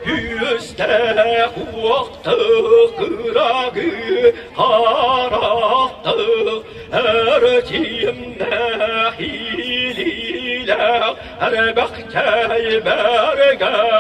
Күүстээх уохтаах кырагы харахтаах эрчимнээх илиилээх эрбэхтэй бэргэн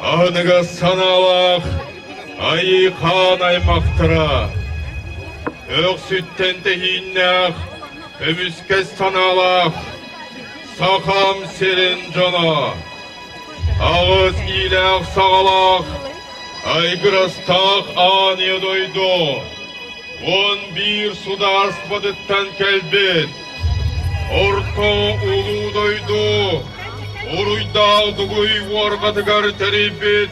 Аныгы санаалаах Айыы-хаан аймахтара, Өксүттэн тэһииннээх, көмүскэс санаалаах Сахам сирин дьоно, аҕыс иилээх-саҕалаах, айгырастаах аан ийэ дойду 11 судаарыстыбатыттан кэлбит Орто Улуу дойду уруйдаах дугуй уорҕатыгар тэрийбит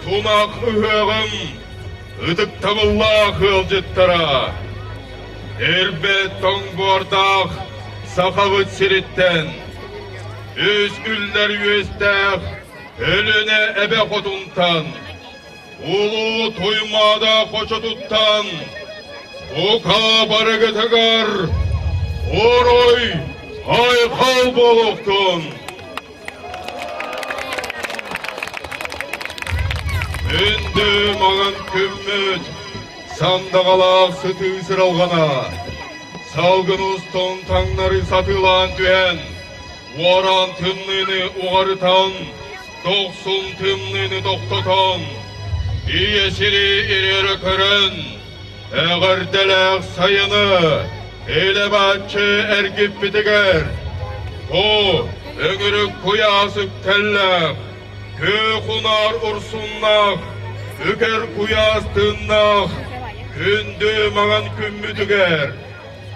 Тунах ыһыаҕым ытыктабыллаах ыалдьыттара, ирбэт тоҥ буордаах Сахабыт сириттэн үс үллэр үөстээх Өлүөнэ эбэ хотунтан, Улуу Туймаада хочотуттан бука барыгытыгар уруй айхал буолуохтун! Күндү маҥан күммүт сандаҕалаах сытыы сыралҕана, салгын устун таҥнары сатыылаан түһэн, уораан тымныыны уҕарытан, дохсун тымныыны тохтотон, ийэ сири ириэрэ көрөн, эҕэрдэлээх сайыны илэ-бааччы эргиппитигэр, бу өҥүрүк куйаас үктэллээх, күөх унаар урсуннаах, үкэр куйаас тыыннаах күндү маҥан күммүтүгэр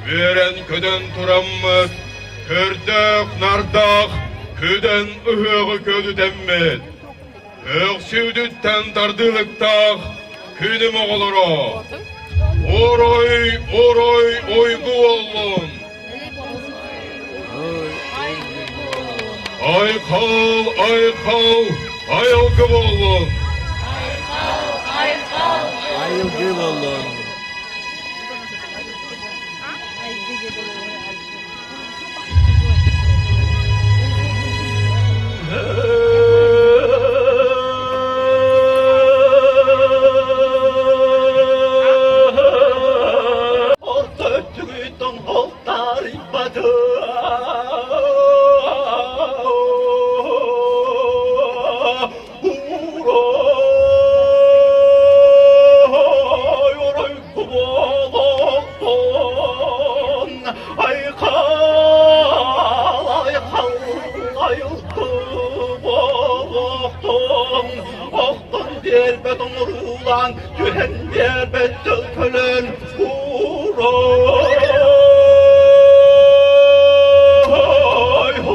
үөрэн-көтөн тураммыт, көрдөөх-нардаах күдэн ыһыаҕы көлүтэммит, Өксүүдүттэн тардыылыктаах күнүм оҕолоро, орой, орой, уйгу буоллун! Айхал, айхал, айылгы буоллун! Айылгы буоллун! Орто өттүгүттэн холтарыйбатым. Урой, урой куболоқтон, айқал, айқал, айылты болоқтон, оқтон бербет оңырулан, түһен бербет төлкөлөн, урой,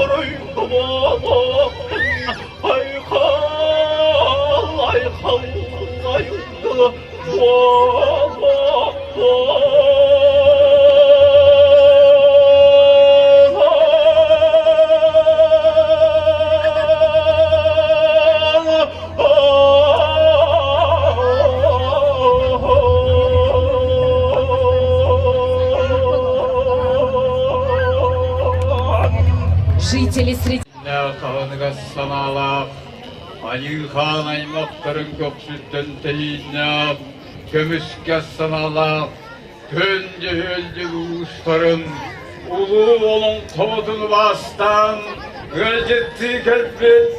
орой куболоқтон, Айхал, айхал, айылгы Жители среди Хаһыныгас санаалаах Айыы-хаан аймахтарын көхсүттэн тэйииннээх, көмүскэс санаалаах күн дьөһүөлдьүк уустарын улуу олоҥхоботун убаастаан ыалдьыттыы кэлбит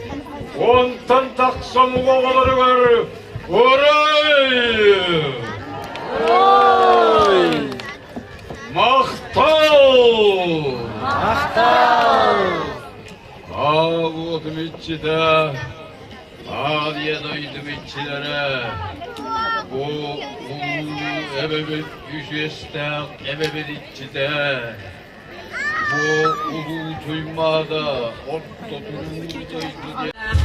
уонтан тахса омук оҕолоругар Урай! Махтал! Махтал! Аал уотум иччитэ, аал ийэ дойдум иччилэрэ, бу улуу эбэбит үс үөстээх эбэбит иччитэ. Бу улуу Туймаада орто туруу дойду диэн.